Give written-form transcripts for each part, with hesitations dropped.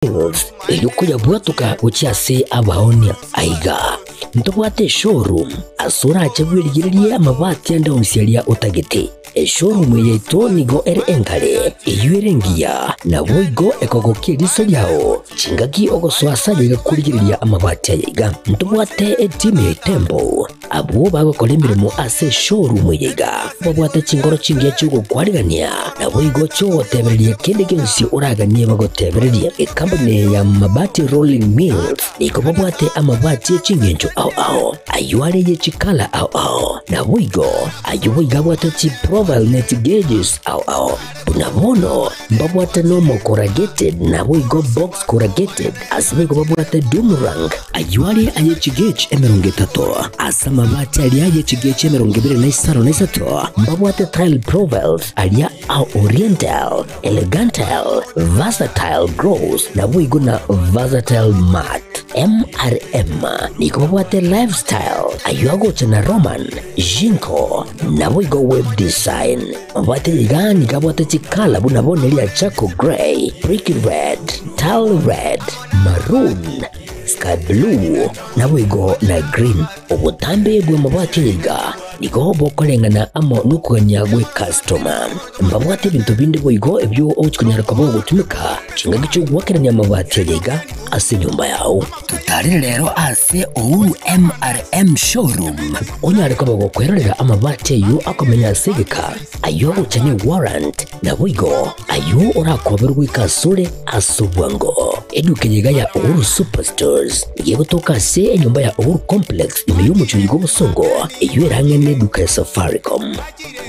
Mills eyukuya bwatuka uchiase abaonia aiga ntobwate showroom asura achebwirigirie amabati anda onsiaria utagete eshowroom yetu nigo ere engare eyuerengia na boigo ekogokia liso chingaki ogosoasa yegakurigiria amabati ayega ntobwate etime tembo abo bagokora emirimo ase showroom yega babwate chingoro chingia chigokwarigania na boigo chogotebereria kende gionsi oraganie bagotebereria ekampuni ya Mabati Rolling Mills niko babwate amabati chingencho ao ao ayuare ye chikala ao ao na boigo ayuboiga bwate chi profile net gauges ao ao unabono mbabwate nomo corrugated na boigo box corrugated asibego babwate doomerang ayuare aye chigauge emerongo etato asa mabati aliaye chigauge emerongo ibere na isano na isato mbabwate tile profiles alia au oriental elegantal versatile gross na boigo na versatile mat MRM niko babwate lifestyle ayuagocha na Roman Jinko na boigo web design mabati gani kabwate chikala bunabonelia charcoal gray, brick red, tile red, maroon, sky blue na boigo na green. Obutambe bwe mabati yiga niko bokolengana amo nukuganya gwe customer mbabwate bintu bindi boigo ebyo ochikunyara kobo gutumika chinga gicho mabati yiga ase nyumba yao. Tutarire lero ase Uhuru MRM showroom onyare kobo gokwerera amabati yu akomenya segeka ayo guchanye warrant na boigo ayo orakoberwa ikasure asubwango eduke yiga ya Uhuru Superstores yegotoka se enyumba ya Uhuru Complex imiyumucho gobusongo eyo neduka ya Safaricom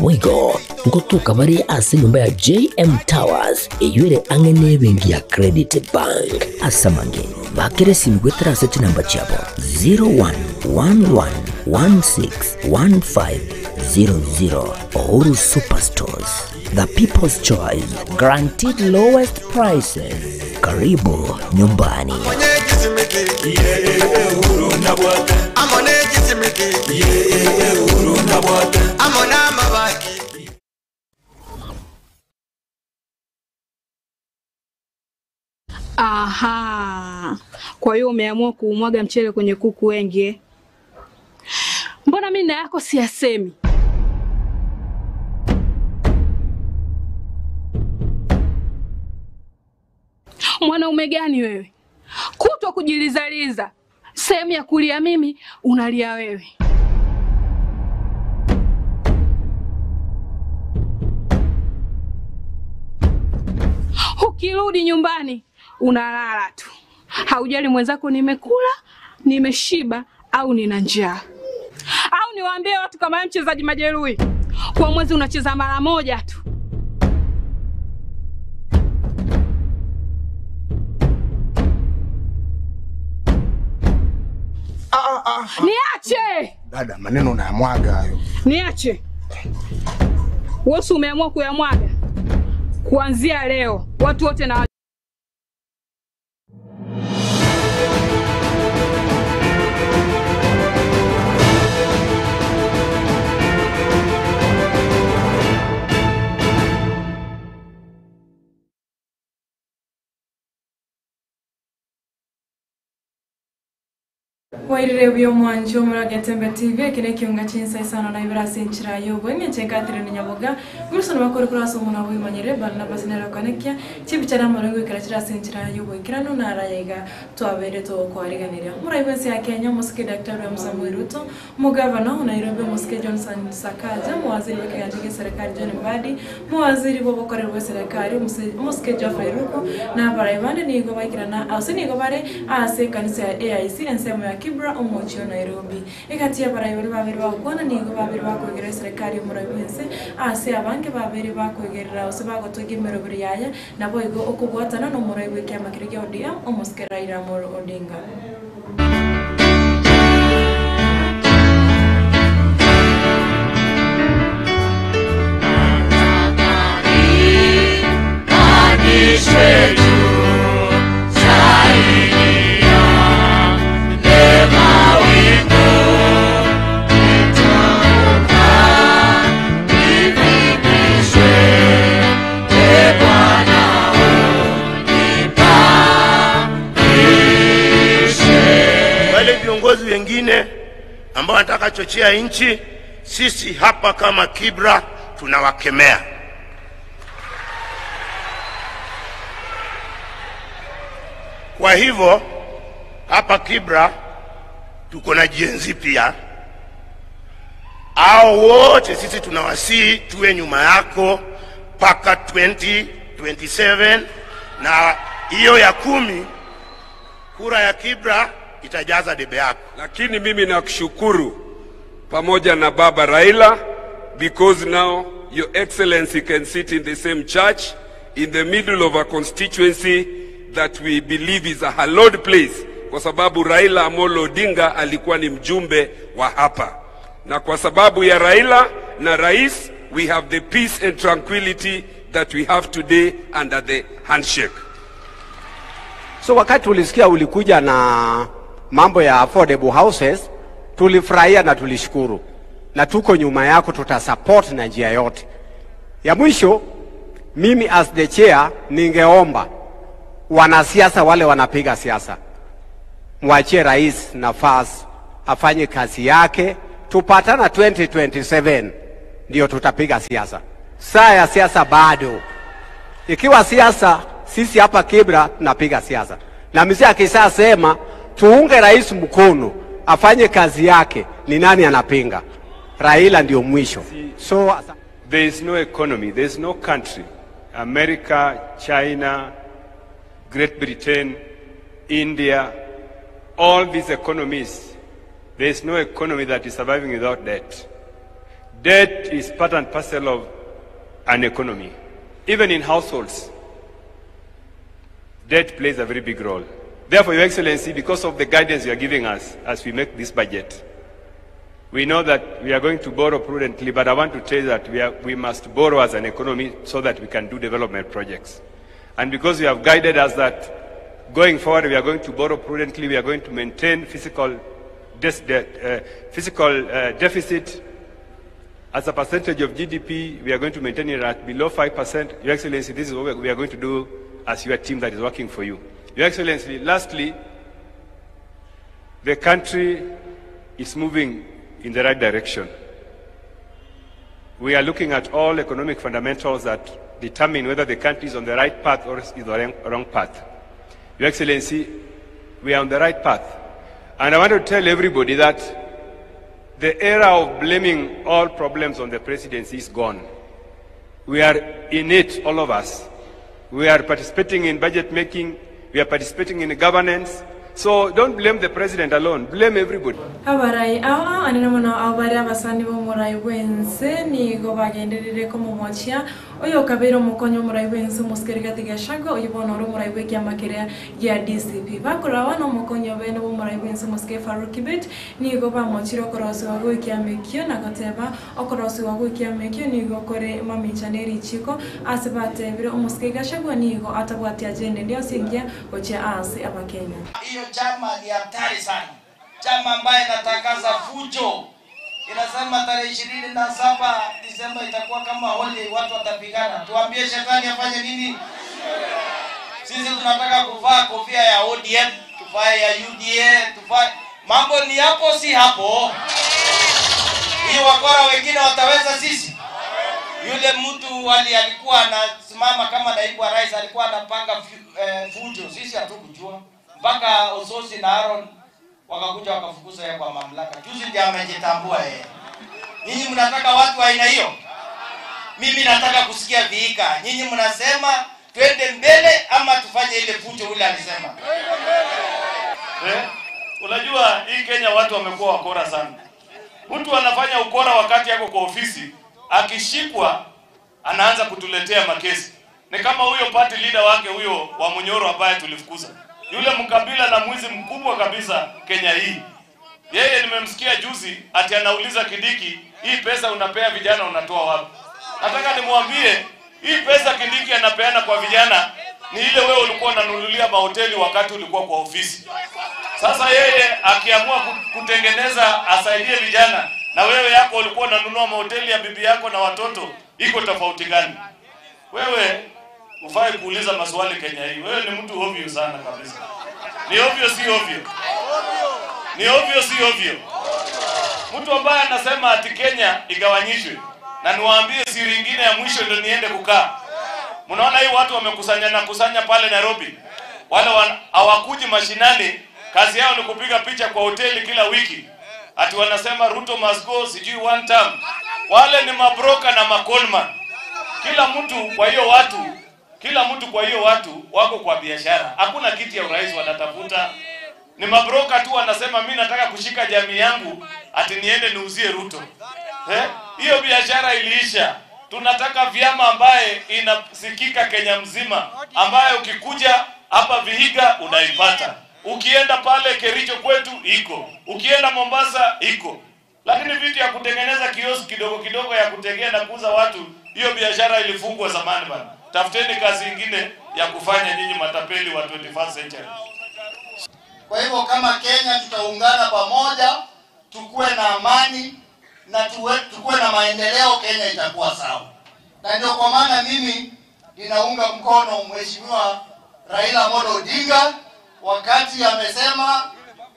boigo ngotoka bari ase nyumba ya JM Towers eyure angene bengi ya Credit Bank asamange bakere simigwetera ase chinamba chabo 0111161500. Uhuru Superstores, the people's choice, guaranteed lowest prices. Karibu nyumbani. Aha. Kwa hiyo umeamua kuumwaga mchele kwenye kuku wengi. Mbona mimi na yako siyasemi? Mwanaume gani wewe? Kutwa kujilizaliza. Sehemu ya kulia mimi unalia wewe. Ukirudi nyumbani unalala tu. Haujali mwenzako nimekula, nimeshiba au nina njaa. Au niwaambie watu kama wewe mchezaji majeruhi, kwa mwezi unacheza mara moja tu. Niache! Dada, maneno unayamwaga hayo. Niache. Wewe umeamua kuyamwaga. Kuanzia leo watu wote na Wairire byo mwanjo muragetembe TV kine kiunga chinsa isano na ibra senchira yobo nge Catherine Nyaboga guruso bakore kuraso muna bwimanyire Barnabas nero kanekia chibichara marongo ikirachira senchira yobo ikirano na arayega twabere to kwariganira muraibensi ya Kenya musike Dr. William Samoei Ruto mugavana wa Nairobi musike Johnson Sakaja muwaziri wa kiganja serikali John Mbadi muwaziri bo bokorerwa serikali musike Geoffrey Ruku na baraibande nigo baikirana ausini go bare ase kanisa ya AIC ensemo ya Kibra omochio Nairobi ekatia baraibare babiri bakwana nigo babiri bakwegera serikali muraibense ase abange babiri bakwegerera ose bagotogia emerobiri yaya nabo igo okobwatana no muraibe kiama kiri kia ODM omusike Raila Amolo Odinga. Bwana unipa Viongozi wengine ambao wanataka chochea nchi, sisi hapa kama Kibra tunawakemea. Kwa hivyo hapa Kibra tuko na Gen Z pia. Hao wote sisi tunawasihi tuwe nyuma yako mpaka 2027, na hiyo ya 10 kura ya Kibra itajaza debe yako. Lakini mimi nakushukuru pamoja na Baba Raila, because now Your Excellency can sit in the same church in the middle of a constituency that we believe is a hallowed place, kwa sababu Raila Amolo Odinga alikuwa ni mjumbe wa hapa. Na kwa sababu ya Raila na Rais, we have the peace and tranquility that we have today under the handshake. So wakati tulisikia ulikuja na mambo ya affordable houses, tulifurahia na tulishukuru. Na tuko nyuma yako, tutasupport na njia yote. Ya mwisho, mimi as the chair ningeomba wanasiasa wale wanapiga siasa, mwachie rais nafasi afanye kazi yake. Tupatana 2027 ndio tutapiga siasa. Saa ya siasa bado. Ikiwa siasa, sisi hapa Kibra tunapiga siasa. Na mzee akishasema tuunge rais mkono afanye kazi yake, ni nani anapinga? Raila ndio mwisho. So there is no economy, there is no country, America, China, Great Britain, India, all these economies, there is no economy that is surviving without debt. Debt is part and parcel of an economy. Even in households, debt plays a very big role. Therefore, Your Excellency, because of the guidance you are giving us as we make this budget, we know that we are going to borrow prudently, but I want to tell you that we must borrow as an economy so that we can do development projects. And because you have guided us that going forward we are going to borrow prudently, we are going to maintain fiscal deficit as a percentage of GDP, we are going to maintain it at below 5%. Your Excellency, this is what we are going to do as your team that is working for you. Your Excellency, lastly, the country is moving in the right direction. We are looking at all economic fundamentals that determine whether the country is on the right path or is the wrong path. Your Excellency, we are on the right path. And I want to tell everybody that the era of blaming all problems on the presidency is gone. We are in it, all of us. We are participating in budget making, we are participating in governance. So don't blame the president alone, blame everybody. Abarai awa anene mono abare abasani b'omorai bwense nigo bagenderere komomochia oyo kabere omokonyo omorai bwense omosikeri Gachagua oyo bono ore omorai bw'ekiama keria gia DCP bakorwa no omokonyo bene b'omorai bwense omosikeri Farouk Kibet nigo bamochire okorosiwa gw'ekiama ekio na goteba okorosiwa gw'ekiama ekio nigo kore mamicha n'erichiko ase batebire omosikeri Gachagua nigo atabwati agenda ndio singia gochia ase abakenya. Hiyo chama ni hatari sana. Chama ambaye inatangaza fujo. Inasema tarehe 27 Disemba itakuwa kama holiday, watu watapigana. Tuambie shetani afanye nini? Sisi tunataka kuvaa kofia ya ODM, tuvae ya UDA, tuvae. Mambo ni hapo si hapo. Hii wakora wengine wataweza sisi? Yule mtu alikuwa anasimama kama naibu wa rais alikuwa anapanga fujo. Sisi hatukujua. Mpaka Ososi na Aaron wakakuja wakafukuza yeye kwa mamlaka. Juzi ndiye amejitambua yeye. Nyinyi mnataka watu wa aina hiyo? Mimi nataka kusikia viika. Nyinyi mnasema twende mbele ama tufanye ile fujo ule alisema? Unajua hii Kenya watu wamekuwa wakora sana. Mtu anafanya ukora wakati yako kwa ofisi, akishikwa anaanza kutuletea makesi. Ni kama huyo party leader wake huyo wa Munyoro ambaye tulifukuza. Yule mkabila na mwizi mkubwa kabisa Kenya hii. Yeye nimemsikia juzi ati anauliza Kindiki, hii pesa unapea vijana unatoa wapi? Nataka nimwambie hii pesa Kindiki anapeana kwa vijana ni ile wewe ulikuwa unanunulia mahoteli wakati ulikuwa kwa ofisi. Sasa yeye akiamua kutengeneza asaidie vijana na wewe yako ulikuwa unanunua mahoteli ya bibi yako na watoto, iko tofauti gani? Wewe ufai kuuliza maswali Kenya hii. Wewe ni mtu ovyo sana kabisa. Ni ovyo si ovyo? Ni ovyo si ovyo? Mtu ambaye anasema ati Kenya igawanyishwe, na niwaambie siri nyingine ya mwisho ndio niende kukaa. Mnaona hii watu wamekusanya kusanya pale Nairobi. Wale hawakuji mashinani, kazi yao ni kupiga picha kwa hoteli kila wiki. Ati wanasema Ruto must go, sijui one term. Wale ni mabroka na makolman. Kila mtu kwa hiyo watu, kila mtu kwa hiyo watu wako kwa biashara. Hakuna kiti ya urais wanatafuta. Ni mabroka tu wanasema mimi nataka kushika jamii yangu ati niende niuzie Ruto. Hiyo biashara iliisha. Tunataka vyama ambaye inasikika Kenya mzima, ambaye ukikuja hapa Vihiga unaipata, ukienda pale Kericho kwetu iko, ukienda Mombasa iko. Lakini vitu ya kutengeneza kioski kidogo kidogo ya kutegea na kuuza watu, hiyo biashara ilifungwa zamani bana. Tafuteni kazi nyingine ya kufanya nyinyi matapeli wa 21st century. Kwa hivyo kama Kenya tutaungana pamoja, tukue na amani na tukue na maendeleo, Kenya itakuwa sawa. Na ndio kwa maana mimi ninaunga mkono Mheshimiwa Raila Amolo Odinga wakati amesema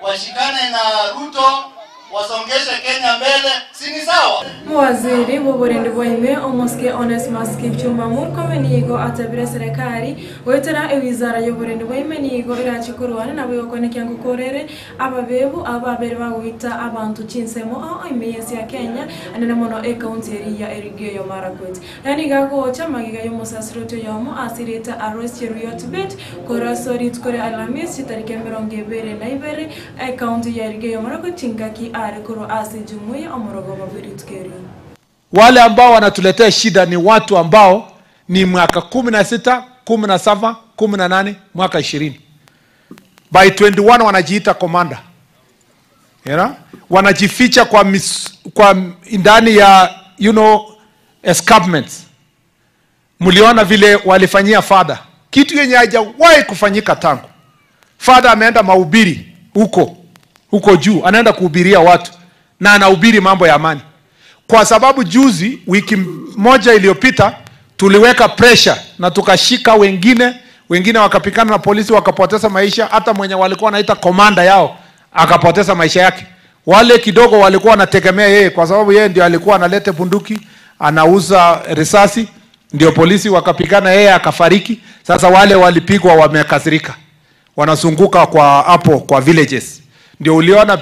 washikane na Ruto wasongeshe Kenya mbele, si ni sawa? Mwaziri bw'oburendi bwaime omoske Onesmus Kipchumba Murkomen nigo atabira serikali goetera ewizara y'oburendi bwaime nigo irachikurwana nabo yokonekia ngukorere ababebu ababere baguita abantu chinsemo ao imeyesi ya Kenya anene mono ekaunti eri ya Elgeyo Marakwet nani gagocha magiga y'omusasiroto yomo asireta Alois Cheruiyot Bet korasori tukore Alhamisi tariki 22 ekaunti ya Elgeyo Marakwet chingaki Wale ambao wanatuletea shida ni watu ambao ni mwaka 16, 17, 18, mwaka 20. By 21 wanajiita commander. You know? Wanajificha kwa ndani ya, you know, escarpments. Mliona vile walifanyia father. Kitu yenye hajawahi kufanyika tangu. Father ameenda mahubiri huko juu, anaenda kuhubiria watu na anahubiri mambo ya amani. Kwa sababu juzi wiki moja iliyopita tuliweka pressure na tukashika wengine wakapikana na polisi wakapoteza maisha, hata mwenye walikuwa wanaita komanda yao akapoteza maisha yake. Wale kidogo walikuwa wanategemea yeye kwa sababu yeye ndio alikuwa analete bunduki, anauza risasi, ndio polisi wakapigana yeye akafariki. Sasa wale walipigwa wamekasirika. Wanazunguka kwa hapo kwa villages. Ndio uliona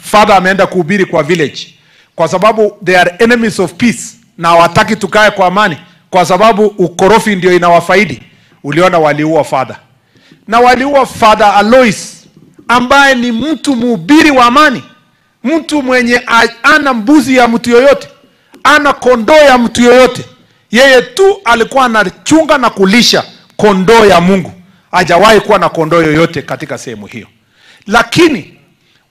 father ameenda kuhubiri kwa village. Kwa sababu they are enemies of peace na hawataki tukae kwa amani, kwa sababu ukorofi ndio inawafaidi. Uliona waliua father. Na waliua Father Alois ambaye ni mtu mhubiri wa amani, mtu mwenye ana mbuzi ya mtu yoyote, ana kondoo ya mtu yoyote. Yeye tu alikuwa anachunga na kulisha kondoo ya Mungu. Hajawahi kuwa na kondoo yoyote katika sehemu hiyo. Lakini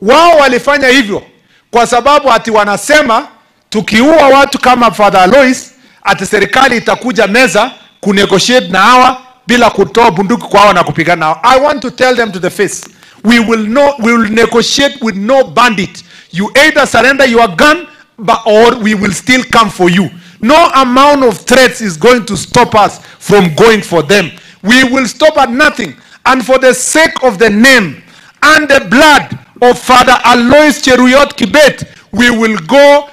wao walifanya hivyo kwa sababu ati wanasema tukiua watu kama Father Alois, ati serikali itakuja meza kunegotiate na hawa bila kutoa bunduki kwa hawa na kupigana nao. I want to tell them to the face, we will negotiate with no bandit. You either surrender your gun or we will still come for you. No amount of threats is going to stop us from going for them. We will stop at nothing. And for the sake of the name and the blood of Father Alois Cheruiyot Kibet, we will go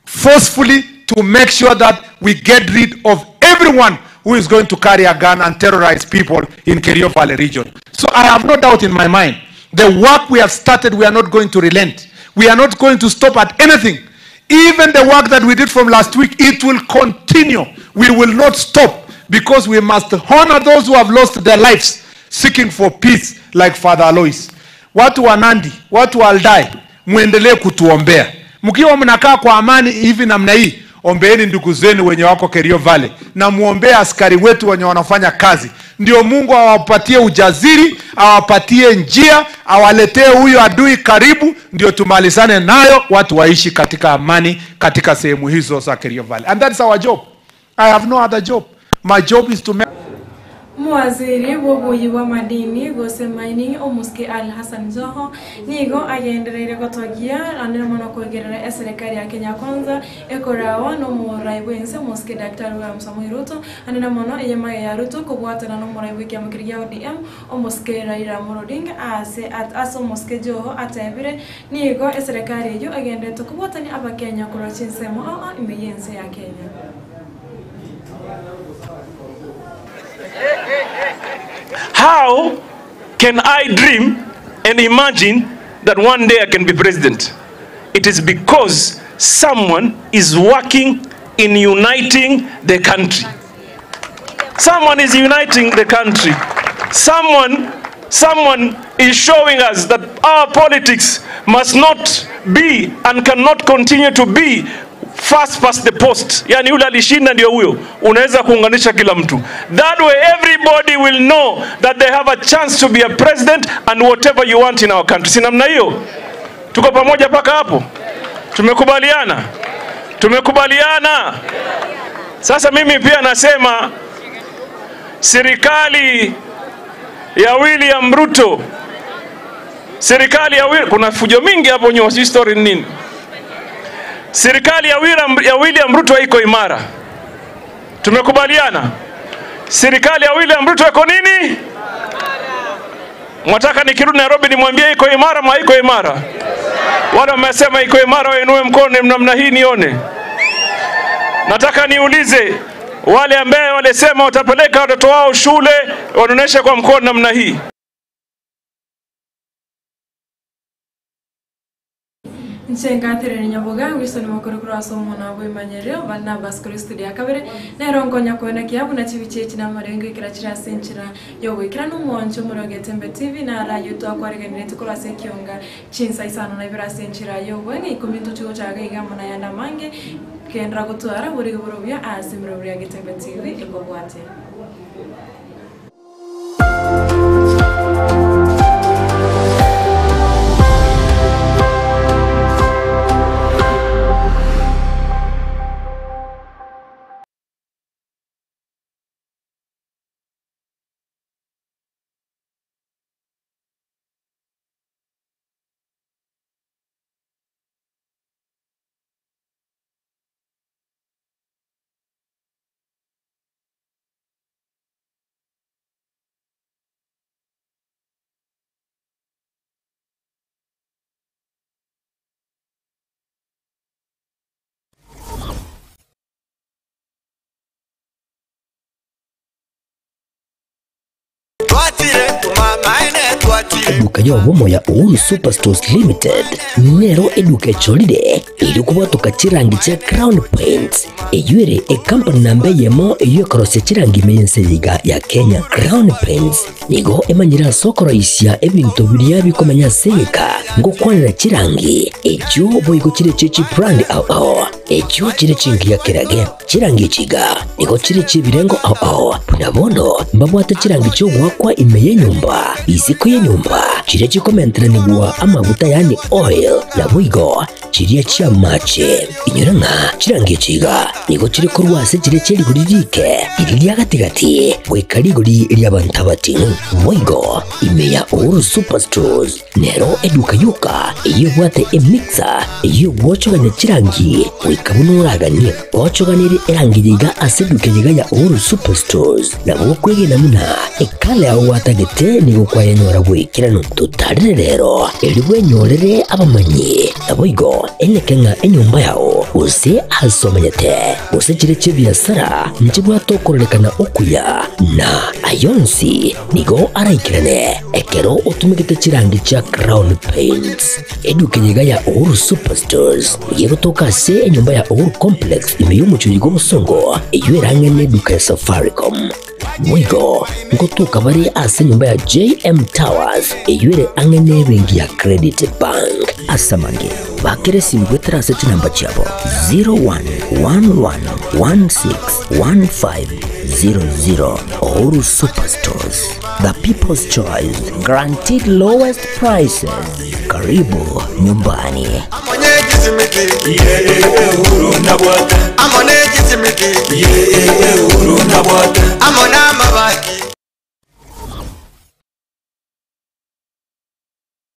forcefully to make sure that we get rid of everyone who is going to carry a gun and terrorize people in Kerio Valley region. So I have no doubt in my mind, the work we have started, we are not going to relent. We are not going to stop at anything. Even the work that we did from last week, it will continue. We will not stop because we must honor those who have lost their lives seeking for peace like Father Alois. Watu wa Nandi, watu wa Aldai, muendelee kutuombea. Mkiwa mnakaa kwa amani hivi namna hii, ombeeni ndugu zenu wenye wako Kerio Valley na muombee askari wetu wenye wanafanya kazi. Ndio Mungu awapatie ujasiri, awapatie njia, awaletee huyo adui karibu, ndio tumalizane nayo, watu waishi katika amani katika sehemu hizo za Kerio Valley. And that's our job. I have no other job. My job is to make Omwaziri bw'obuyi bw'amadini gose mining omuske Al Hassan Joho nigo agendereire gotogia anene mono kwegerera eserikali ya Kenya Kwanza ekorawa n'omurai bwense omuske Dr. William Samoei Ruto anene mono eyema ya Ruto kobwatana n'omurai bw'ekiama kiria ODM omuske Raila Amolo Odinga ase ase omuske Joho atebire nigo eserikali eyo agenderete kobwatani abakenya korwa chinsemo ao imiyense ya Kenya. How can I dream and imagine that one day I can be president? It is because someone is working in uniting the country. Someone is uniting the country. Someone is showing us that our politics must not be and cannot continue to be fast past the post. Yani yule alishinda ndio huyo. Unaweza kuunganisha kila mtu. That way everybody will know that they have a chance to be a president and whatever you want in our country. Si namna hiyo? Tuko pamoja paka hapo? Tumekubaliana? Tumekubaliana? Sasa mimi pia nasema serikali ya William Ruto, serikali ya William, kuna fujo mingi hapo nyuma, si story nini? Serikali ya William Ruto iko imara. Tumekubaliana? Serikali ya William Ruto iko nini? Mwataka nikirudi Nairobi nimwambie iko imara ama iko imara? Wale wamesema iko imara wainue mkono namna hii nione. Nataka niulize wale ambao walisema watapeleka watoto wao shule wanaonesha kwa mkono namna hii. Nsengatere nyaboga Wilson makuru kurasa mwana bwimanyereo Barnabas kuri studio akabere nerongo nyakwena kiabu na chibiche na marengo ikirachira senchira yo wikira n'umwancho muroge Tembe TV na rayo twakwareganire tukurase kionga chinsa isano na ibira senchira yo bwenge ikominto chugo chaga igamo na yanda mange kendra gutwara buri burubya asimro buri Tembe TV ikobwate. Eduka y'obumo ya Uhuru Superstores Limited nero eduka echolire iri kubwatuka chirangi cha Crown Paints eyuere ekampani namba yemo eyekorosia chirangi mense yiga ya Kenya. Crown Paints nigo emanyira sokoroisia ebintu biria bikomenya seka ngokwanira chirangi echo boigo chire chichi brand ao echo chire chingi ya kirage chirangi chiga nigo chire chibirengo ao punabono mbabwate chirangi chogwakwa imeye nyumba isiko ye nyumba chire chikomentra nigwa amaguta yani oil na boigo chiria chia mache inyoranga chirangi chiga nigo chire korwase chire chirigurike iriria gatigati gwekariguri ria bantu abatinu boigo imeya Uhuru Superstores nero eduka yuka iyo bwate emixer iyo gwochoganya chirangi wikabunuragani gwochoganire erangi yiga aseduke yiga ya Uhuru Superstores nabo kwegena muna ekale aho watagete nigo kwayenyora gwikirano tutarire rero eribwenyorere abamanyi naboigo enekenga enyumba yao use asomanyete use chire chebiasara nchibwatokorelekana okuya na ayonsi nigo araikirane ekero otumigete chirangi cha Crown Paints eduke yiga ya Uhuru Superstores yegotoka se enyumba ya Uhuru Complex imeyumuchuji g'omusongo eywerang'ene eduka ya Safaricom Mwigo ngotuka bari ase nyumba ya JM Towers eywere ang'ene bengi ya Credit Bank asamange bakere simu gwetera ase chinamba chiabo 0111161500. Uhuru Superstores, the people's choice, guaranteed lowest prices. Karibu nyumbani. Uhuru na bwate.